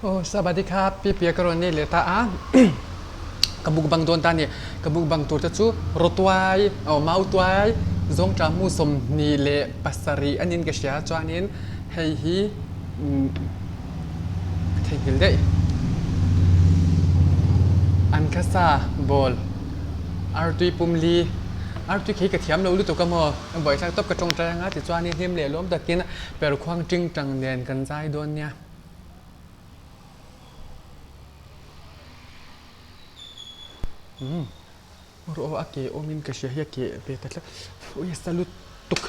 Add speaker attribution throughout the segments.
Speaker 1: Aw Sabadi kha Pipia ka rawn nei leh ta a, ka mukbang dawn ta a ni. Ka mukbang tur te chu rawtuai, aw mautuai zawngṭah mu 27 a niin ka hria chuanin hei hi ka theihnghilh daih. An khasa bawl artui pumli, artui khi ka thiam lo lutuk a maw, a buaithlak tawp ka tawngtai anga tichuanin hlim leh lawm takin perkhuang tingtang nen kan zai dawn nia. Umm rawh a ke awmin ka hria hi a ke ve ta tlat ui a sa lutuk.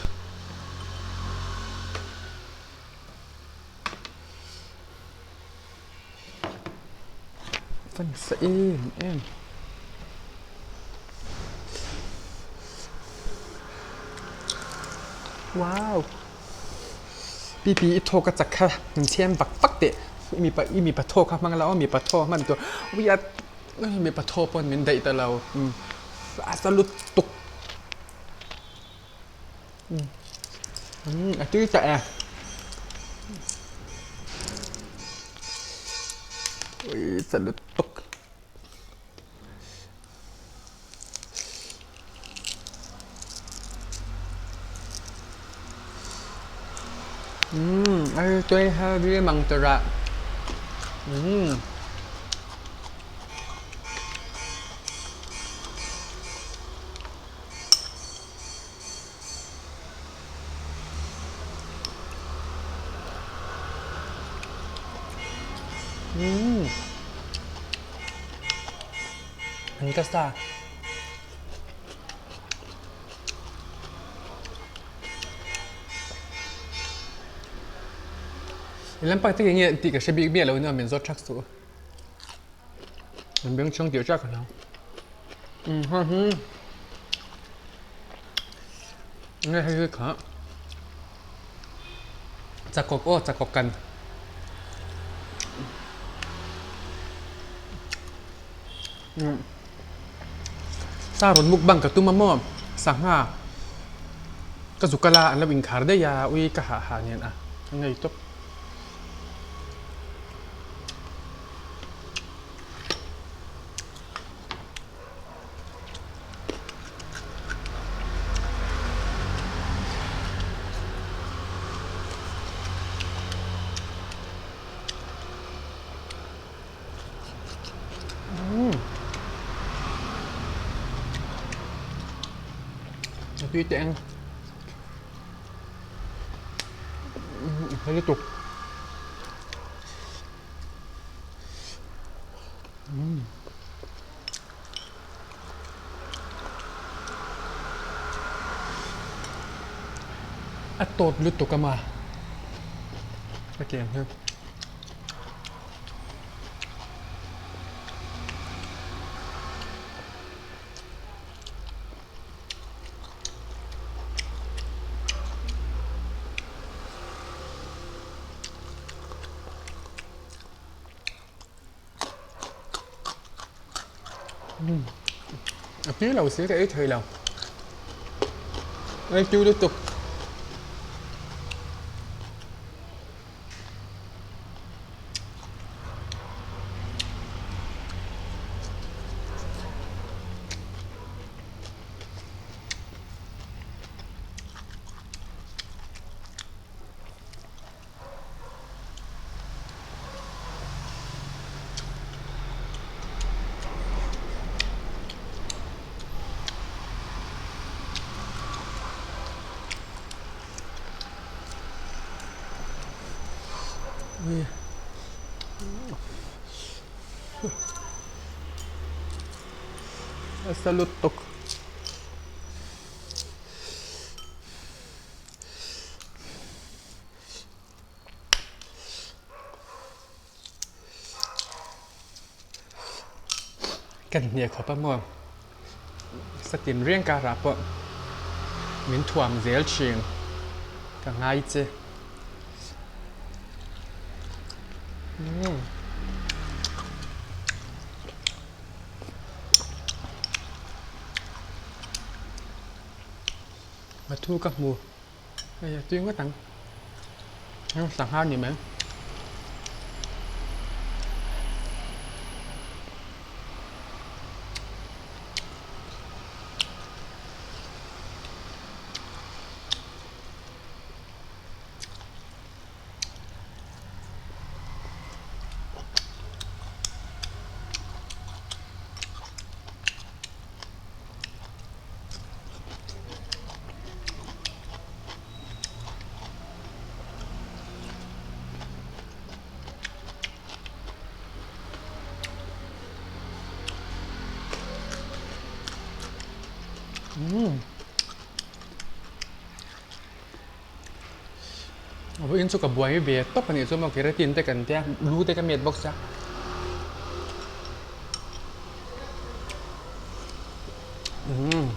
Speaker 1: Fan sa em em. Wow! Pipi i thaw ka chak kha min chhem vak vak teh i mipa i mipa thaw kha hmang la aw mipa thaw hman tur ui a mipa thaw pawn min daih ta lo a sa lutuk a tui ta e ui sa lutuk. Umm ai tui heavy mang tura umm. Umm an ka sa. I lampang te nge tih ka hre bik miah lo nia min zawt thak suh. An beng chhung tih ṭak a umm ha hi nge hei hi kha chakawk aw chakawk kan umm sa rawn mukbang ka tum a maw sangha ka zuk a la an lo inkhar daih a ui ka hah hah nen a a ngei tawp. A tui teh ang. Lutuk. A tawt lutuk a ma ka ti ang hian. A tui lo si ka ei thei lo ei tui lutuk. A sa lutuk. Ka hne khawp a maw satin reng karah pawh min thuam zel thin ka ngai che. A thu ka hmu. Hei a tui ngawt ang. Heng sangha ni mai. Umm. Vawiin chu ka buai ve tawp a nih chuan maw keratin te kan tia lu te ka met bawk sia. Umm.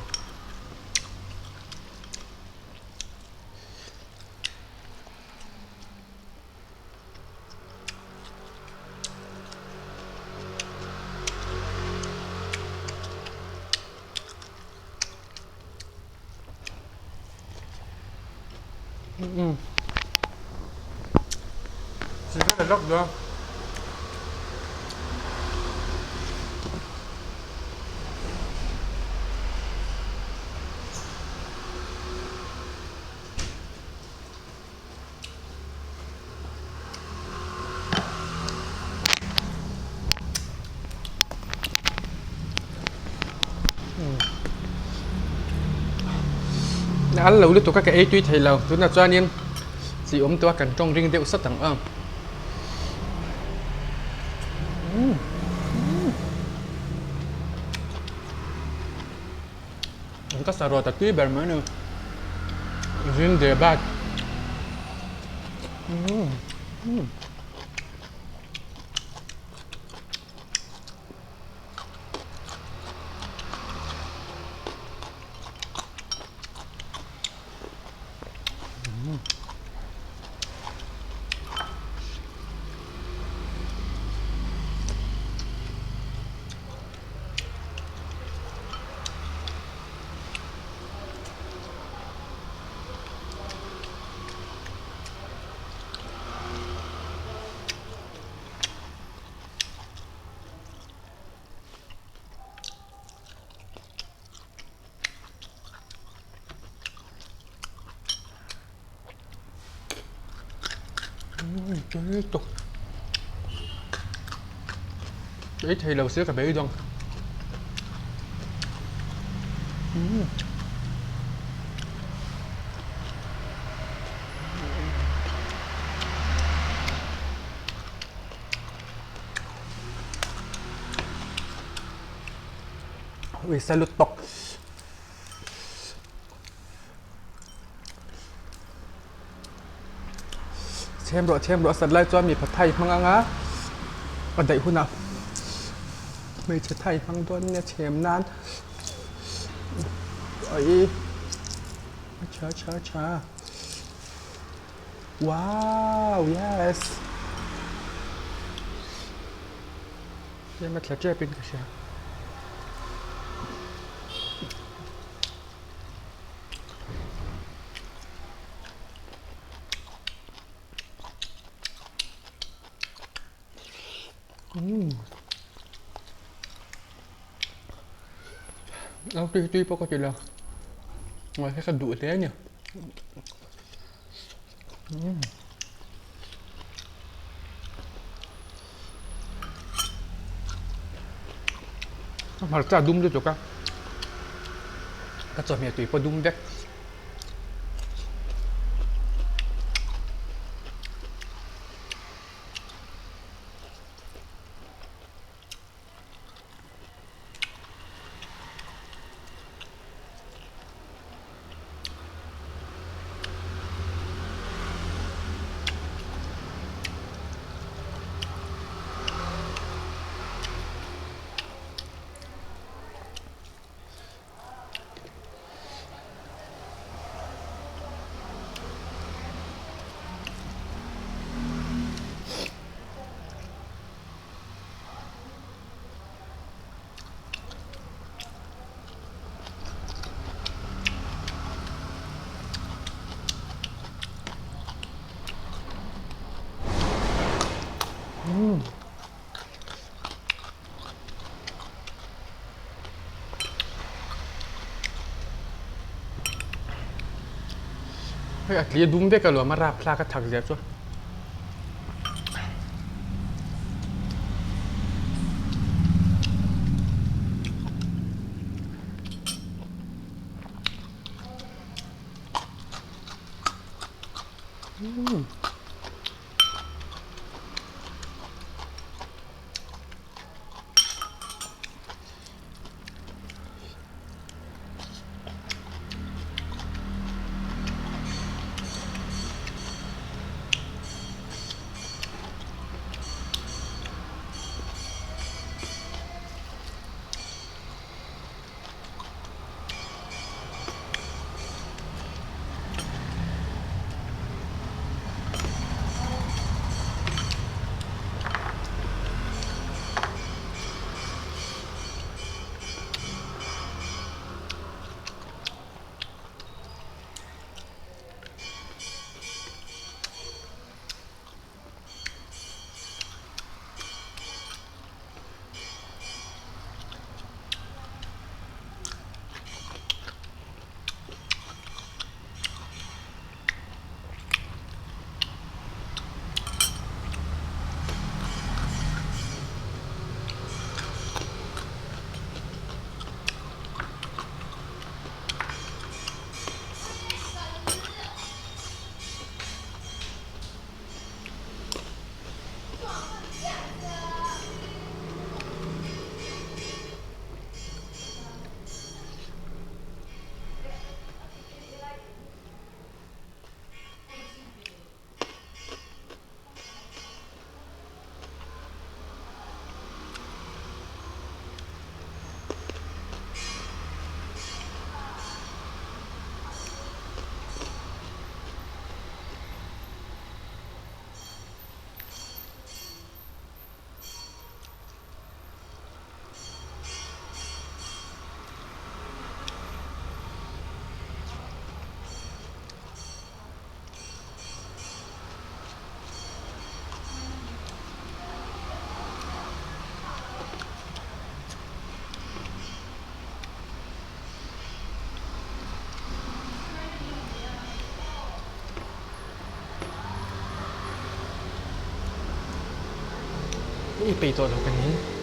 Speaker 1: Al lo lutuk a ka ei tui thei lo tunah chuanin chi awm tawh a kan tawng ring deuh sat ang a. Ka saruat a tui ber mai a ni. Zindabad. Ei thei lo se ka beidawng. Ui salut tawk. Chhem rawh chhem rawh a sat lai chuan mipa thai hmang anga a daih hunah hmeichhe thai hmang dawn nia chhem nan aih a tha tha tha wow yes tlem a thla tep in ka hria. Tui tui pawh ka ti lo mahse ka duh hle a ni. Hmarcha dum lutuk a ka chawhmeh tui pawh dum vek. Hei a tli dum vek alawm a rapthlak a thak zia chu. ei peih tawh lo ka ni.